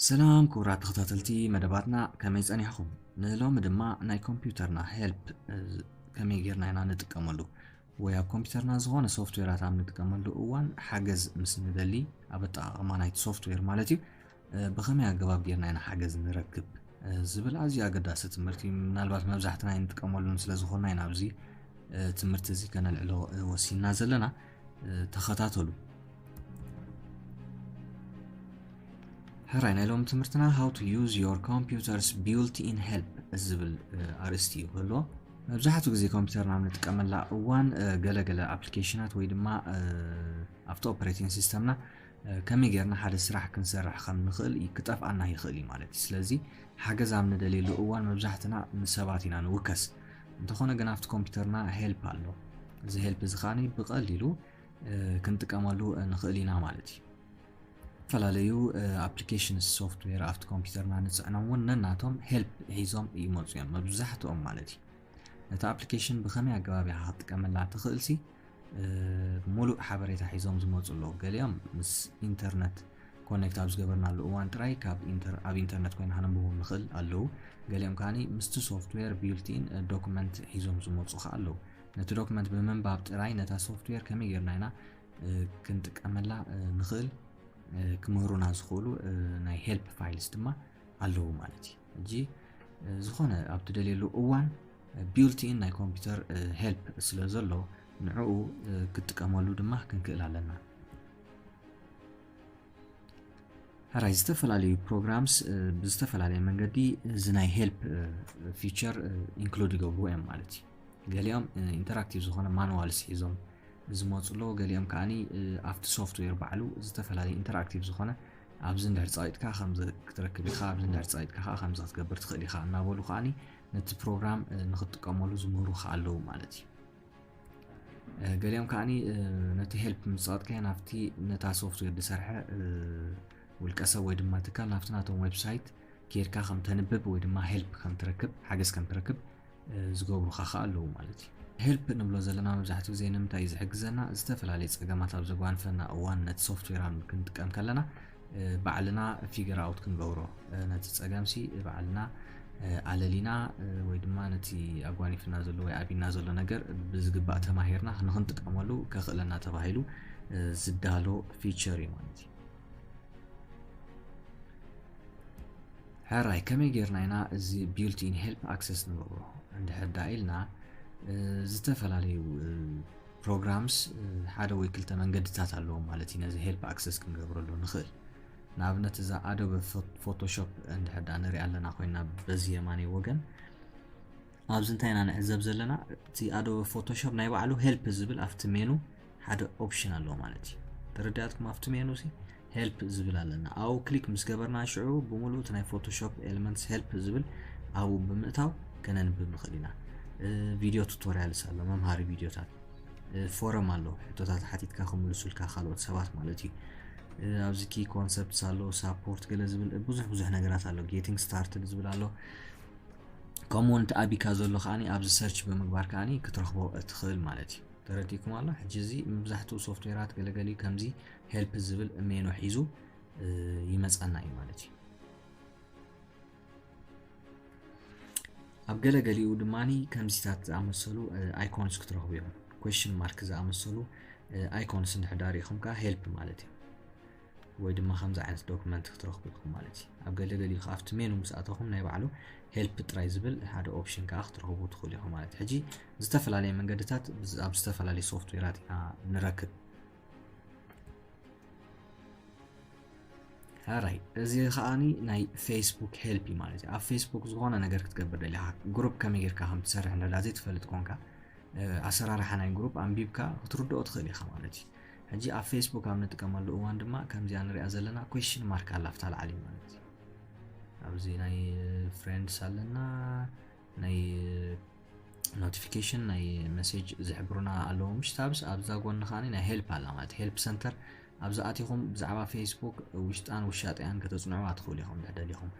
ሰላም ክቡራት ተኸታተልቲ መደባትና፣ ከመይ ጸኒሕኹም? ንሎሚ ድማ ናይ ኮምፒውተርና ሄልፕ ከመይ ጌርና ኢና ንጥቀመሉ፣ ወይ ኣብ ኮምፒውተርና ዝኾነ ሶፍትዌራት ኣብ ንጥቀመሉ እዋን ሓገዝ ምስ ንደሊ፣ ኣብ ኣጠቓቕማ ናይቲ ሶፍትዌር ማለት እዩ፣ ብኸመይ ኣገባብ ጌርና ኢና ሓገዝ ንረክብ ዝብል ኣዝዩ ኣገዳሲ ትምህርቲ እዩ። ምናልባት መብዛሕትና ኣይንጥቀመሉን ስለ ዝኾንና ኢና ኣብዚ ትምህርቲ እዚ ከነልዕሎ ወሲንና ዘለና። ተኸታተሉ። ሕራይ ናይ ሎሚ ትምህርትና How to use your computer's built-in help ዝብል ኣርእስቲ እዩ ክህልዎ። መብዛሕትኡ ግዜ ኮምፒውተርና ኣብ ንጥቀመላ እዋን ገለገለ ኣፕሊኬሽናት ወይ ድማ ኣብቲ ኦፕሬቲንግ ሲስተምና ከመይ ጌርና ሓደ ስራሕ ክንሰርሕ ከም ንኽእል ክጠፍኣና ይኽእል እዩ ማለት እዩ። ስለዚ ሓገዝ ኣብ ንደልየሉ እዋን መብዛሕትና ንሰባት ኢና ንውከስ። እንተኾነ ግን ኣብቲ ኮምፒውተርና ሄልፕ ኣሎ። እዚ ሄልፕ እዚ ከዓኒ ብቐሊሉ ክንጥቀመሉ ንኽእል ኢና ማለት እዩ። ዝተፈላለዩ ኣፕሊኬሽንስ ሶፍትዌር ኣብቲ ኮምፒውተርና ንፅዕኖም እውን ነናቶም ሄልፕ ሒዞም ይመፁ እዮም መብዛሕትኦም ማለት እዩ። ነቲ ኣፕሊኬሽን ብኸመይ ኣገባብ ኢኻ ክትጥቀመላ ትኽእልሲ ሙሉእ ሓበሬታ ሒዞም ዝመፁ ኣለዉ። ገሊኦም ምስ ኢንተርነት ኮኔክት ኣብ ዝገበርናሉ እዋን ጥራይ ካብ ኣብ ኢንተርነት ኮይና ከነንብቦም ንኽእል ኣለዉ። ገሊኦም ከዓኒ ምስቲ ሶፍትዌር ቢልትኢን ዶክመንት ሒዞም ዝመፁ ከ ኣለዉ። ነቲ ዶክመንት ብምንባብ ጥራይ ነታ ሶፍትዌር ከመይ ጌርና ኢና ክንጥቀመላ ንኽእል ክምህሩና ዝኽእሉ ናይ ሄልፕ ፋይልስ ድማ ኣለዉ ማለት እዩ። ሕጂ ዝኾነ ኣብ ትደልየሉ እዋን ቢልትኢን ናይ ኮምፒውተር ሄልፕ ስለ ዘሎ ንዕኡ ክትጥቀመሉ ድማ ክንክእል ኣለና። ሕራይ ዝተፈላለዩ ፕሮግራምስ ብዝተፈላለየ መንገዲ እዚ ናይ ሄልፕ ፊቸር ኢንክሉድ ይገብርዎ እዮም ማለት እዩ። ገሊኦም ኢንተራክቲቭ ዝኾነ ማኑዋልስ ሒዞም ዝመፁ ኣለዉ። ገሊኦም ከዓኒ ኣብቲ ሶፍትዌር ባዕሉ ዝተፈላለየ ኢንተራክቲቭ ዝኾነ ኣብዚ እንድሕር ፀቒጥካ ከምዚ ክትረክብ ኢኻ፣ ኣብዚ እንድሕር ፀቒጥካ ከዓ ከምዚ ክትገብር ትኽእል ኢኻ እናበሉ ከዓኒ ነቲ ፕሮግራም ንክትጥቀመሉ ዝምህሩ ከዓ ኣለዉ ማለት እዩ። ገሊኦም ከዓኒ ነቲ ሄልፕ ምስ ፀቐጥካዮ ናብቲ ነታ ሶፍትዌር ዝሰርሐ ውልቀ ሰብ ወይ ድማ ትካል ናብቲ ናቶም ዌብሳይት ኬድካ ከም ተንብብ ወይ ድማ ሄልፕ ከም ትረክብ ሓገዝ ከም ትረክብ ዝገብሩኻ ከዓ ኣለዉ ማለት እዩ። ሄልፕ ንብሎ ዘለና መብዛሕትኡ ግዜ ንምንታይ እዩ ዝሕግዘና? ዝተፈላለዩ ፀገማት ኣብ ዘጓንፈና እዋን ነቲ ሶፍትዌር ኣብ ክንጥቀም ከለና ባዕልና ፊገር ኣውት ክንገብሮ፣ ነቲ ፀገምሲ ባዕልና ኣለሊና ወይ ድማ ነቲ ኣጓኒፍና ዘሎ ወይ ኣቢና ዘሎ ነገር ብዝግባእ ተማሂርና ንክንጥቀመሉ ከኽእለና ተባሂሉ ዝዳሎ ፊቸር እዩ ማለት እዩ። ሕራይ ከመይ ጌርና ኢና እዚ ቢልትኢን ሄልፕ ኣክሰስ ንገብሮ? እንድሕር ዳ ኢልና ዝተፈላለዩ ፕሮግራምስ ሓደ ወይ ክልተ መንገድታት ኣለዎም ማለት እዩ። ነዚ ሄልፕ ኣክሰስ ክንገብረሉ ንኽእል። ንኣብነት እዛ ኣዶበ ፎቶሾፕ እንድሕር ዳ ንሪኣ ኣለና ኮይና በዚ የማነይ ወገን ኣብዚ እንታይ ኢና ንዕዘብ ዘለና? እቲ ኣዶበ ፎቶሾፕ ናይ ባዕሉ ሄልፕ ዝብል ኣብቲ ሜኑ ሓደ ኦፕሽን ኣለዎ ማለት እዩ። ተረዳእትኩም? ኣብቲ ሜኑ ሲ ሄልፕ ዝብል ኣለና። ኣብኡ ክሊክ ምስ ገበርና ሽዑ ብምሉእ እቲ ናይ ፎቶሾፕ ኤለመንትስ ሄልፕ ዝብል ኣብኡ ብምእታው ከነንብብ ንኽእል ኢና። ቪድዮ ቱቶሪያልስ ኣሎ፣ መምሃሪ ቪድዮታት። ፎረም ኣሎ፣ ሕቶታት ሓቲትካ ክምልሱልካ ካልኦት ሰባት ማለት እዩ። ኣብዚ ኪ ኮንሰፕትስ ኣሎ፣ ሳፖርት ገለ ዝብል ብዙሕ ብዙሕ ነገራት ኣሎ። ጌቲንግ ስታርትድ ዝብል ኣሎ። ከምኡ እውን እቲ ኣቢካ ዘሎ ከዓኒ ኣብዚ ሰርች ብምግባር ከዓኒ ክትረኽቦ እትኽእል ማለት እዩ። ተረዲእኩም ኣሎ? ሕጂ እዚ መብዛሕትኡ ሶፍትዌራት ገለገሊኡ ከምዚ ሄልፕ ዝብል ሜኑ ሒዙ ይመፀና እዩ ማለት እዩ። ኣብ ገለገሊኡ ድማ ከምዚታት ዝኣመሰሉ ኣይኮንስ ክትረኽቡ እዮም። ኩዌሽን ማርክ ዝኣመሰሉ ኣይኮንስ እንድሕር ዳ ርኢኹም ከዓ ሄልፕ ማለት እዩ። ወይ ድማ ከምዚ ዓይነት ዶክመንት ክትረኽቡ ኢኹም ማለት እዩ። ኣብ ገለገሊኡ ከዓ ኣብቲ ሜኑ ምስ ኣተኹም ናይ ባዕሉ ሄልፕ ጥራይ ዝብል ሓደ ኦፕሽን ከዓ ክትረኽቡ ትኽእሉ ኢኹም ማለት እዩ። ሕጂ ዝተፈላለየ መንገድታት ኣብ ዝተፈላለየ ሶፍትዌራት ኢና ንረክብ። ሕራይ እዚ ከዓኒ ናይ ፌስቡክ ሄልፕ እዩ ማለት እዩ። ኣብ ፌስቡክ ዝኾነ ነገር ክትገብር ደሊኻ ግሩፕ ከመይ ጌርካ ከም ትሰርሕ እንዳ ዘይትፈልጥ ኮንካ ኣሰራርሓ ናይ ግሩፕ ኣንቢብካ ክትርድኦ ትኽእል ኢኻ ማለት እዩ። ሕጂ ኣብ ፌስቡክ ኣብ ንጥቀመሉ እዋን ድማ ከምዚኣ ንሪኣ ዘለና ኩዌሽን ማርክ ኣላ ኣብታ ላዕሊ ማለት እዩ። ኣብዚ ናይ ፍሬንድስ ኣለና፣ ናይ ኖቲፊኬሽን ናይ መሴጅ ዝሕብሩና ኣለዉ ምሽ ታብስ ኣብዛ ጎኒ ከዓኒ ናይ ሄልፕ ኣላ ማለት ሄልፕ ሰንተር ኣብዚ ኣቲኹም ብዛዕባ ፌስቡክ ውሽጣን ውሻጠያን ከተፅንዑዋ ትኽእሉ ኢኹም ድሕደሊኹም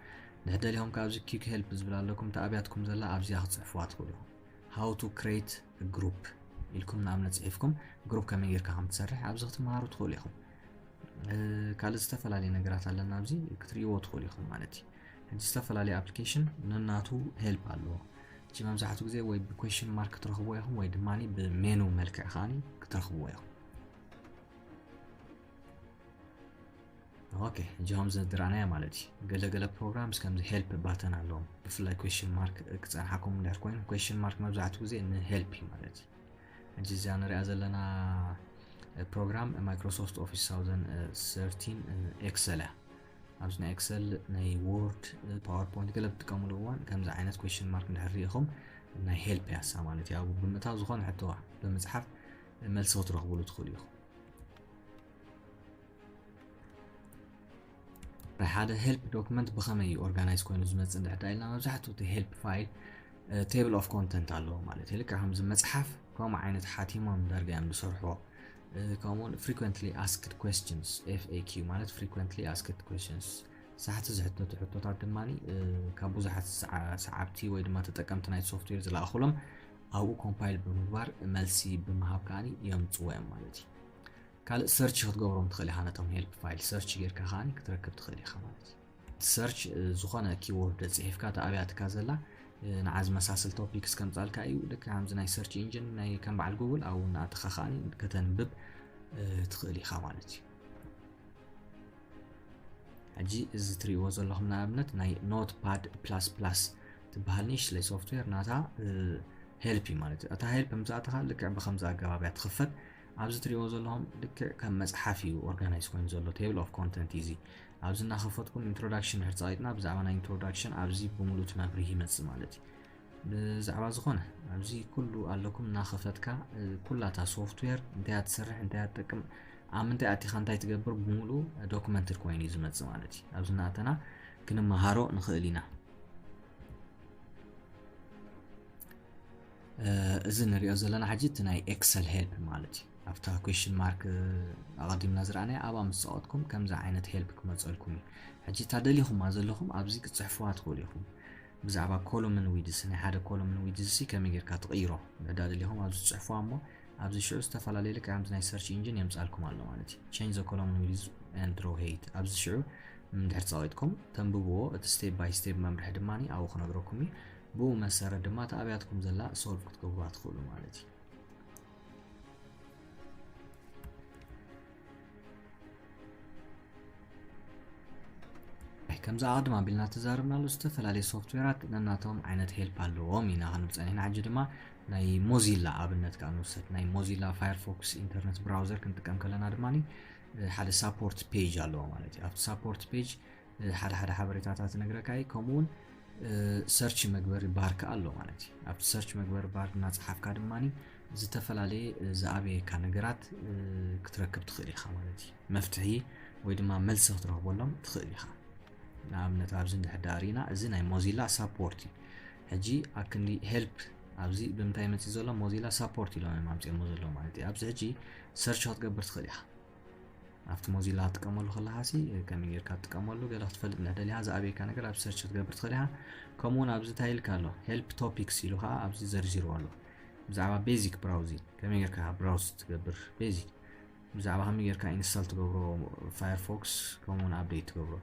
ድሕደሊኹም ካብዚ ኪክ ሄልፕ ዝብል ኣለኩም ተኣብያትኩም ዘላ ኣብዚኣ ክትፅሕፍዋ ትኽእሉ ኢኹም how to create group ኢልኩም ንኣብነት ፅሒፍኩም ግሩፕ ከመይ ጌርካ ከም ትሰርሕ ኣብዚ ክትመሃሩ ትኽእሉ ኢኹም። ካልእ ዝተፈላለየ ነገራት ኣለና ኣብዚ ክትርእይዎ ትኽእሉ ኢኹም ማለት እዩ። ሕጂ ዝተፈላለየ ኣፕሊኬሽን ነናቱ ሄልፕ ኣለዎ። ሕጂ መብዛሕትኡ ግዜ ወይ ብኩዌሽን ማርክ ክትረኽብዎ ኢኹም ወይ ድማ ብሜኑ መልክዕ ከዓኒ ክትረኽብዎ ኢኹም። ኦኬ፣ ሕጂ ከምዚ ዝረኣናዮ ማለት እዩ። ገለገለ ፕሮግራምስ ከምዚ ሄልፕ ባተን ኣለዎም። ብፍላይ ኩዌሽን ማርክ ክጸንሓኩም እንድሕር ኮይኑ፣ ኩዌሽን ማርክ መብዛሕትኡ ግዜ ንሄልፕ እዩ ማለት እዩ። ሕጂ እዚኣ ንሪኣ ዘለና ፕሮግራም ማይክሮሶፍት ኦፊስ ቱዘን ሰርቲን ኤክሰል እያ። ኣብዚ ናይ ኤክሰል፣ ናይ ወርድ፣ ፓወርፖይንት ገለ ብትጥቀሙሉ እዋን ከምዚ ዓይነት ኩዌሽን ማርክ እንድሕር ርኢኹም ናይ ሄልፕ ያሳ ማለት እዩ። ኣብኡ ብምእታው ዝኾነ ሕቶዋ ብምጽሓፍ መልሲ ክትረኽብሉ ትኽእሉ ኢኹም። ሓደ ሄልፕ ዶክመንት ብኸመይ እዩ ኦርጋናይዝ ኮይኑ ዝመጽእ እንድሕር ኢልና፣ መብዛሕትኡ እቲ ሄልፕ ፋይል ቴብል ኦፍ ኮንተንት ኣለዎ ማለት እዩ። ልክዕ ከምዚ መጽሓፍ ከምኡ ዓይነት ሓቲሞም ዳርጋ እዮም ዝሰርሕዎ። ከምኡውን ፍሪኩንትሊ ኣስክድ ኩዌስችንስ፣ ኤፍ ኤ ኪው ማለት ፍሪኩንትሊ ኣስክድ ኩዌስችንስ፣ ሳሕቲ ዝሕተቱ ሕቶታት ድማ ካብ ብዙሓት ሰዓብቲ ወይ ድማ ተጠቀምቲ ናይ ሶፍትዌር ዝለኣኹሎም ኣብኡ ኮምፓይል ብምግባር መልሲ ብምሃብ ከዓኒ የምፅዎ እዮም ማለት እዩ። ካልእ ሰርች ክትገብሮም ትኽእል ኢኻ። ነቶም ሄልፕ ፋይል ሰርች ጌርካ ከዓኒ ክትረክብ ትኽእል ኢኻ ማለት እዩ። ሰርች ዝኾነ ኪወርድ ፂሒፍካ እታ ኣብያትካ ዘላ ንዓ ዝመሳስል ቶፒክስ ከምፃልካ እዩ። ልክ ከምዚ ናይ ሰርች ኢንጂን ናይ ከም በዓል ጉግል ኣብኡ እናኣተኻ ከዓኒ ከተንብብ ትኽእል ኢኻ ማለት እዩ። ሕጂ እዚ ትሪእዎ ዘለኹም ንኣብነት ናይ ኖት ፓድ ፕላስ ፕላስ ትበሃል ንእሽተይ ሶፍትዌር ናታ ሄልፕ እዩ ማለት እዩ። እታ ሄልፕ ምዛእተኻ ልክዕ ብከምዚ ኣገባብ እያ ትኽፈት። ኣብዚ ትሪእዎ ዘለኹም ልክዕ ከም መፅሓፍ እዩ ኦርጋናይዝ ኮይኑ ዘሎ ቴብል ኦፍ ኮንተንት እዩ እዚ። ኣብዚ እናኸፈትኩም ኢንትሮዳክሽን ድሕር ፀቒጥና ብዛዕባ ናይ ኢንትሮዳክሽን ኣብዚ ብምሉእ እቲ መብርሂ ይመፅእ ማለት እዩ። ብዛዕባ ዝኾነ ኣብዚ ኩሉ ኣለኩም እናኸፈትካ ኩላታ ሶፍትዌር እንታይ እያ ትሰርሕ እንታይ እያ ትጠቅም ኣብ ምንታይ ኣቲኻ እንታይ ትገብር ብምሉእ ዶክመንትድ ኮይኑ እዩ ዝመፅእ ማለት እዩ። ኣብዚ እናኣተና ክንመሃሮ ንኽእል ኢና። እዚ ንሪኦ ዘለና ሕጂ እቲ ናይ ኤክሰል ሄልፕ ማለት እዩ። ኣብታ ኩዌሽን ማርክ ኣቐዲምና ዝረኣናያ ኣብኣ ምስ ጸቐጥኩም ከምዚ ዓይነት ሄልፕ ክመጸልኩም እዩ። ሕጂ እታ ደሊኹማ ዘለኹም ኣብዚ ክጽሕፍዋ ትኽእሉ ኢኹም። ብዛዕባ ኮሎምን ዊድስ ናይ ሓደ ኮሎምን ዊድስ ሲ ከመይ ጌርካ ትቕይሮ ንዳ ደሊኹም ኣብዚ ትጽሕፍዋ እሞ ኣብዚ ሽዑ ዝተፈላለዩ ልክዕ ከምዚ ናይ ሰርች ኢንጂን የምጻልኩም ኣሎ ማለት እዩ። Change the column width and row height ኣብዚ ሽዑ እንድሕር ጸቒጥኩም ተንብብዎ እቲ ስቴፕ ባይ ስቴፕ መምርሒ ድማ ኣብኡ ክነግረኩም እዩ። ብኡ መሰረት ድማ እታ ኣብያትኩም ዘላ ሶልቭ ክትገብሩዋ ትኽእሉ ማለት እዩ። ከምዚ ኣቐድም ኣቢልና ተዛረብናሉ ዝተፈላለዩ ሶፍትዌራት ነናቶም ዓይነት ሄልፕ ኣለዎም ኢና ክንብል ጸኒሕና። ሕጂ ድማ ናይ ሞዚላ ኣብነት ከዓ ንውሰድ። ናይ ሞዚላ ፋየርፎክስ ኢንተርነት ብራውዘር ክንጥቀም ከለና ድማ ሓደ ሳፖርት ፔጅ ኣለዎ ማለት እዩ። ኣብቲ ሳፖርት ፔጅ ሓደ ሓደ ሓበሬታታት ነግረካ እዩ። ከምኡውን ሰርች መግበሪ ባር ከዓ ኣሎ ማለት እዩ። ኣብቲ ሰርች መግበሪ ባር እናፀሓፍካ ድማ ዝተፈላለየ ዝኣበየካ ነገራት ክትረክብ ትኽእል ኢኻ ማለት እዩ። መፍትሒ ወይ ድማ መልሲ ክትረኽበሎም ትኽእል ኢኻ። ንኣብነት ኣብዚ እንድሕር ዳኣ ርኢና እዚ ናይ ሞዚላ ሳፖርት እዩ። ሕጂ ኣክንዲ ሄልፕ ኣብዚ ብምንታይ መፂእ ዘሎ ሞዚላ ሳፖርት ኢሎም እዮም ኣምፅኦሞ ዘለዉ ማለት እዩ። ኣብዚ ሕጂ ሰርች ክትገብር ትኽእል ኢኻ። ኣብቲ ሞዚላ ትጥቀመሉ ከለኻ ሲ ከመይ ጌርካ ትጥቀመሉ ገለ ክትፈልጥ እንድሕር ደሊኻ ዝኣበየካ ነገር ኣብ ሰርች ክትገብር ትኽእል ኢኻ። ከምኡ እውን ኣብዚ እንታይ ኢልካ ኣሎ ሄልፕ ቶፒክስ ኢሉ ከዓ ኣብዚ ዘርዚርዎ ኣሎ። ብዛዕባ ቤዚክ ብራውዚንግ ከመይ ጌርካ ብራውዝ ትገብር ቤዚክ ብዛዕባ ከመይ ጌርካ ኢንስታል ትገብሮ ፋየርፎክስ ከምኡ እውን ኣፕዴት ትገብሮ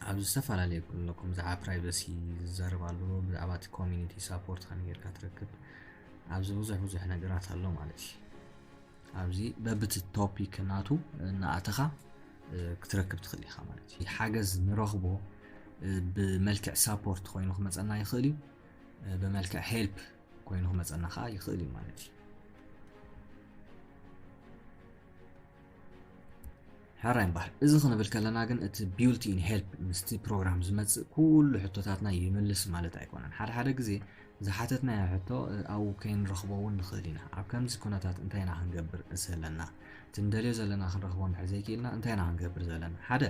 ኣብዚ ዝተፈላለየ ኣለኩም ብዛዕባ ፕራይቨሲ ዝዛረብ ኣሎ ብዛዕባ እቲ ኮሚኒቲ ሳፖርት ከመይ ጌርካ ትረክብ ኣብዚ ብዙሕ ብዙሕ ነገራት ኣሎ ማለት እዩ። ኣብዚ በብቲ ቶፒክ ናቱ እናኣተኻ ክትረክብ ትኽእል ኢኻ ማለት እዩ። ሓገዝ ንረኽቦ ብመልክዕ ሳፖርት ኮይኑ ክመፀና ይኽእል እዩ። ብመልክዕ ሄልፕ ኮይኑ ክመፀና ከዓ ይኽእል እዩ ማለት እዩ። ሕራይ እምበኣር እዚ ክንብል ከለና ግን እቲ ቢውልት ኢን ሄልፕ ምስቲ ፕሮግራም ዝመፅእ ኩሉ ሕቶታትና ይምልስ ማለት ኣይኮነን። ሓደ ሓደ ግዜ ዝሓተትናዮ ሕቶ ኣብኡ ከይንረኽቦ እውን ንኽእል ኢና። ኣብ ከምዚ ኩነታት እንታይ ኢና ክንገብር ዘለና? እቲ ንደልዮ ዘለና ክንረኽቦ እንድሕር ዘይክኢልና እንታይ ኢና ክንገብር ዘለና? ሓደ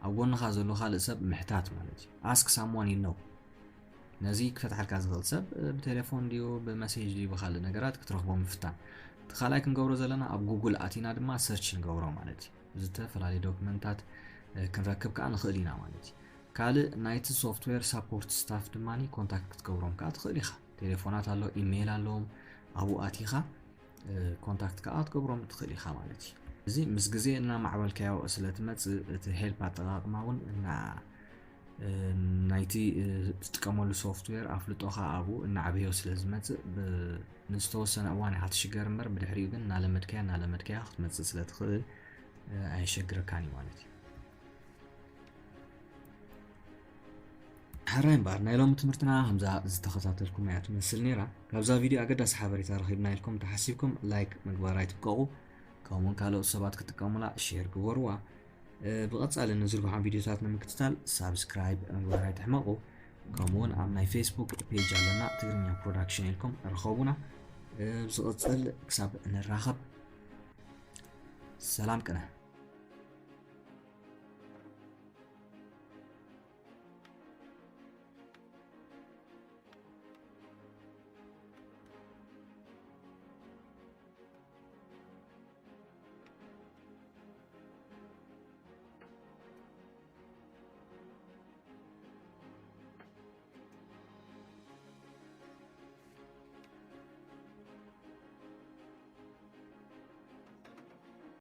ኣብ ጎንኻ ዘሎ ካልእ ሰብ ምሕታት ማለት እዩ። Ask someone you know። ነዚ ክፈትሓልካ ዝኽእል ሰብ ብቴሌፎን ድዩ ብመሴጅ ድዩ ብኻልእ ነገራት ክትረኽቦ ምፍታን። እቲ ካልኣይ ክንገብሮ ዘለና ኣብ ጉግል ኣቲና ድማ ሰርች ንገብሮ ማለት እዩ። ዝተፈላለዩ ዶክመንታት ክንረክብ ከዓ ንኽእል ኢና ማለት እዩ። ካልእ ናይቲ ሶፍትዌር ሳፖርት ስታፍ ድማ ኮንታክት ክትገብሮም ከዓ ትኽእል ኢኻ። ቴሌፎናት ኣሎ፣ ኢሜይል ኣለዎም። ኣብኡ ኣቲኻ ኮንታክት ከዓ ክትገብሮም ትኽእል ኢኻ ማለት እዩ። እዚ ምስ ግዜ እናማዕበልካዮ ስለ ትመጽእ፣ እቲ ሄልፕ ኣጠቓቕማ እውን እና ናይቲ ትጥቀመሉ ሶፍትዌር ኣፍልጦኻ ኣብኡ እናዓበዮ ስለ ዝመጽእ፣ ንዝተወሰነ እዋን ኢኻ ትሽገር እምበር፣ ብድሕሪኡ ግን እናለመድካያ እናለመድካያ ክትመጽእ ስለ ትኽእል ኣየሸግረካን እዩ ማለት እዩ። ሕራይ እምበኣር፣ ናይ ሎሚ ትምህርትና ከምዛ ዝተኸታተልኩም እያ ትመስል ነይራ። ካብዛ ቪድዮ ኣገዳሲ ሓበሬታ ረኺብና ኢልኩም ተሓሲብኩም ላይክ ምግባር ኣይትብቀቑ። ከምኡውን ካልኦት ሰባት ክጥቀሙላ ሼር ግበርዋ። ብቐጻሊ ንዝርግሖም ቪድዮታት ንምክትታል ሳብስክራይብ ምግባር ኣይትሕመቑ። ከምኡውን ኣብ ናይ ፌስቡክ ፔጅ ኣለና፣ ትግርኛ ፕሮዳክሽን ኢልኩም ርኸቡና። ብዝቕጽል ክሳብ ንራኸብ ሰላም ቅነ።